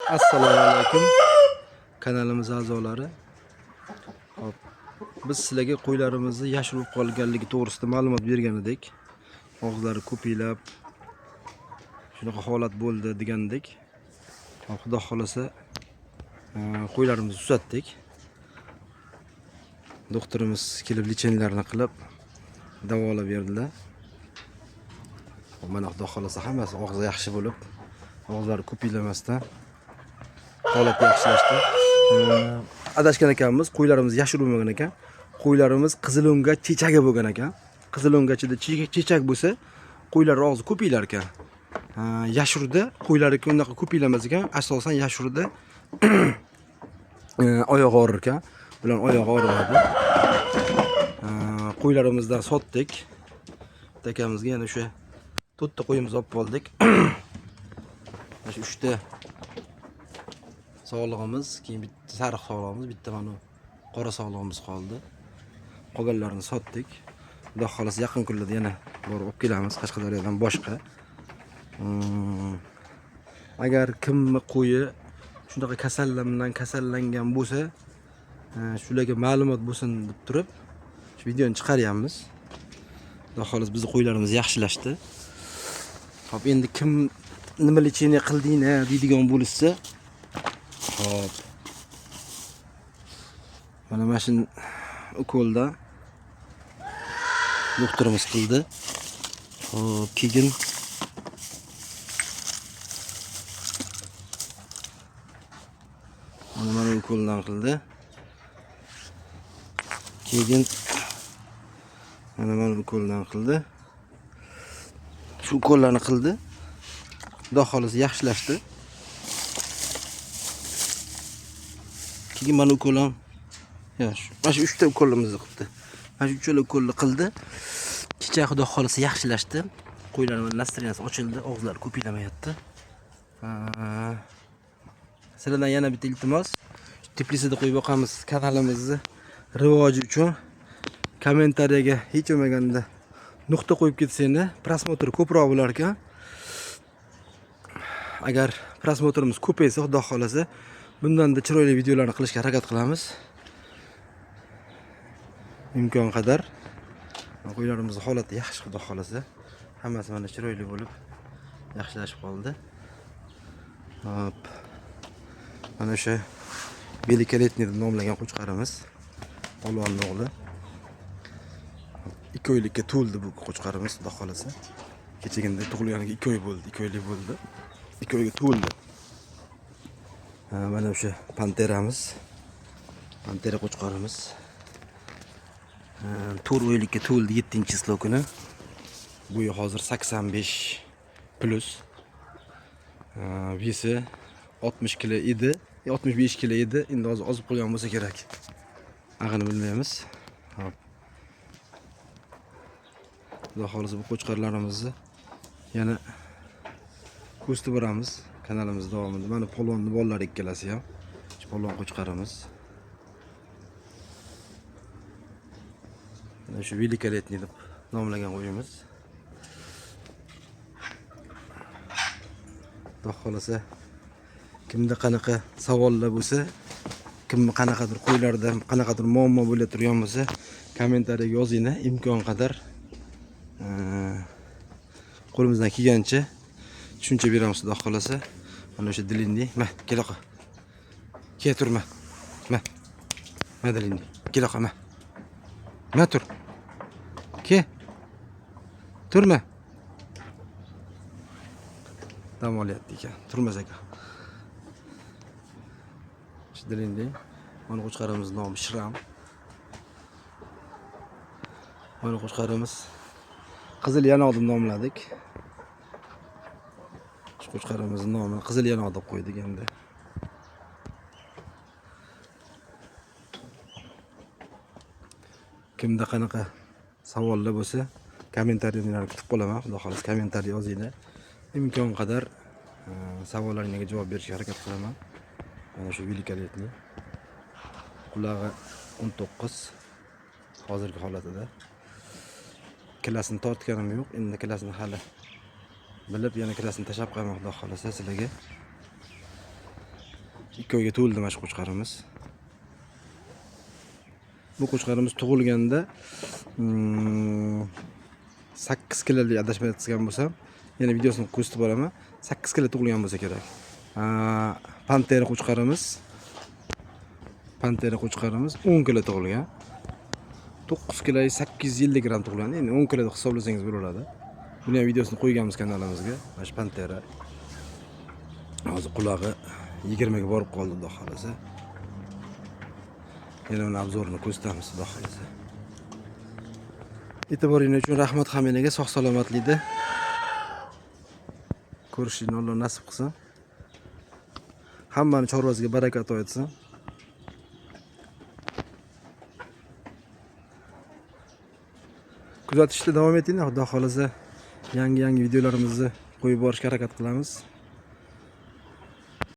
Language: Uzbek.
Assalomu alaykum kanalimiz a'zolari. Hop, biz sizlarga qo'ylarimizni yashirib qolganligi to'g'risida ma'lumot bergan edik. Og'izlari ko'piylab shunaqa holat bo'ldi degandik. Hop, Xudo xolasa qo'ylarimizni tuzatdik. Doktorimiz kelib лечение larni qilib davolab berdilar. Hop, mana Xudo xolasa hammasi og'zi yaxshi bo'lib, og'izlari ko'piylamasdan holat yaxshilashdi. Adashgan ekanmiz, qo'ylarimiz yashil bo'lmagan ekan. Qo'ylarimiz qizilo'ngach chechagi bo'lgan ekan. Qizilo'ngachida chechak bo'lsa, qo'ylar og'zi ko'piylar ekan. Yashurda qo'ylarniki unaqa ko'piylamas ekan. Asosan yashurda oyog'i og'rir ekan. Bular oyog'i og'rimadi. Qo'ylarimizdan sotdik. Bitta akamizga yana o'sha to'rtta qo'yimiz olib qoldik. Mana shu uchta sog'lig'imiz, keyin bitta sariq sog'lig'imiz, bitta mana qora sog'lig'imiz qoldi. Qolganlarini sotdik. Xudo xolasa yaqin kunlarda yana borib olib kelamiz Qashqadaryodan boshqa. Agar kimni qo'yi shunaqa kasallar bilan kasallangan bo'lsa, shularga ma'lumot bo'lsin deb turib shu videoni chiqaryapmiz. Xudo xohlasa bizni qo'ylarimiz yaxshilashdi. Hop, endi kim nima лечение qildingni deydigan bo'lishsa, hop. Mana shu ukolda doktorimiz qildi. Hop, keyin mana ukoldan qildi. Keyin mana ukoldan qildi. Shu ukollarni qildi. Xudo xolasa yaxshilashdi. Keyin mana ukol ham ya mana shu uchta ukolimizni qildi. Mana shu uchala ukolni qildi. Kecha Xudo xolasa yaxshilashdi. Qo'ylarning настроение si ochildi, og'izlari ko'piylamayapti. Sizlardan yana bitta iltimos. Теплица da qo'yib boqamiz kanalimizni rivoji uchun kommentariyaga hech bo'lmaganda nuqta qo'yib ketsanglar, просмотр ko'proq bo'lar ekan. Agar просмотр imiz ko'paysa, Xudo xolasa, bundan-da chiroyli videolarni qilishga harakat qilamiz. Imkon qadar. Qo'ylarimizni holati yaxshi, Xudo xolasa. Hammasi mana chiroyli bo'lib yaxshilashib qoldi. Hop. Mana o'sha великолепный deb nomlagan qo'chqorimiz. Polvonni o'g'li. 2 oylikka to'ldi bu qo'chqorimiz, Xudo xolasa. Kechagina tug'ilganiga 2 oy bo'ldi, 2 oylik bo'ldi. 2 oyga to'ldi. Ha, mana o'sha panteramiz. Pantera qo'chqorimiz. 4 oylikka to'ldi 7-число kuni. Bo'yi hozir 85 плюс. Вес i 60 kilo edi, 65 kilo edi. Endi hozir ozib qolgan bo'lsa kerak. Ag'ini bilmaymiz. Hop. Xudo xolasa bu qo'chqorlarimizni yana ko'rsatib boramiz kanalimiz davomida. Mana polvonni bolalari ikkalasi ham. Shu polvon qo'chqorimiz. Mana shu великолепный deb nomlagan qo'yimiz. Xudo xolasa kimda qanaqa savollar bo'lsa, kimni qanaqadir qo'ylarda qanaqadir muammo bo'la turgan bo'lsa, kommentariyaga yozinglar. Imkon qadar qo'limizdan kelgancha tushuncha beramiz, Xudo xolasa. Mana o'sha длинный, ma, kela qol. Kel turma. Ma. Ma длинный. Kela qol, ma. Ma tur. Ke. Turma. Dam olyapti ekan. Turmas ekan. Shu длинный. Mana qo'chqorimiz nomi Shram. Mana qo'chqorimiz Qizil yanoq deb nomladik. Shu qo'chqorimizni nomini Qizil yanoq deb qo'ydik endi. Kimda qanaqa savollar bo'lsa, kommentariyalarni kutib qolaman. Xudo xohlasa kommentariy yozinglar. Imkon qadar savollaringizga javob berishga harakat qilaman. Mana shu великолепный. Qulog'i 19 hozirgi holatida. Kilasini tortganim yo'q. Endi kilasini hali bilib, yana kilasini tashlab qo'yaman, Xudo xohlasa sizlarga. 2 oyga to'ldi mana shu qo'chqorimiz. Bu qo'chqorimiz tug'ilganda 8 kilolik, adashmayotgan bo'lsam, yana videosini ko'rsatib boraman. 8 kilo tug'ilgan bo'lsa kerak. Pantera qo'chqorimiz. Pantera qo'chqorimiz 10 kilo tug'ilgan. 9 kilo 850 gramm tug'ilgan. Endi 10 kilo deb hisoblasangiz bo'laveradi. Buni ham videosini qo'yganmiz kanalimizga. Mana shu Pantera. Hozir qulog'i 20 ga borib qoldi, xudo xohlasa. Yana uni обзор ini ko'rsatamiz, xudo xohlasa. E'tiboringiz uchun rahmat hammanglarga, sog' salomatlikda ko'rishishni Alloh nasib qilsin. Hammani chorvasiga baraka ato etsin. Kuzatishda davom etinglar, xudo xohlasa yangi-yangi videolarimizni qo'yib borishga harakat qilamiz.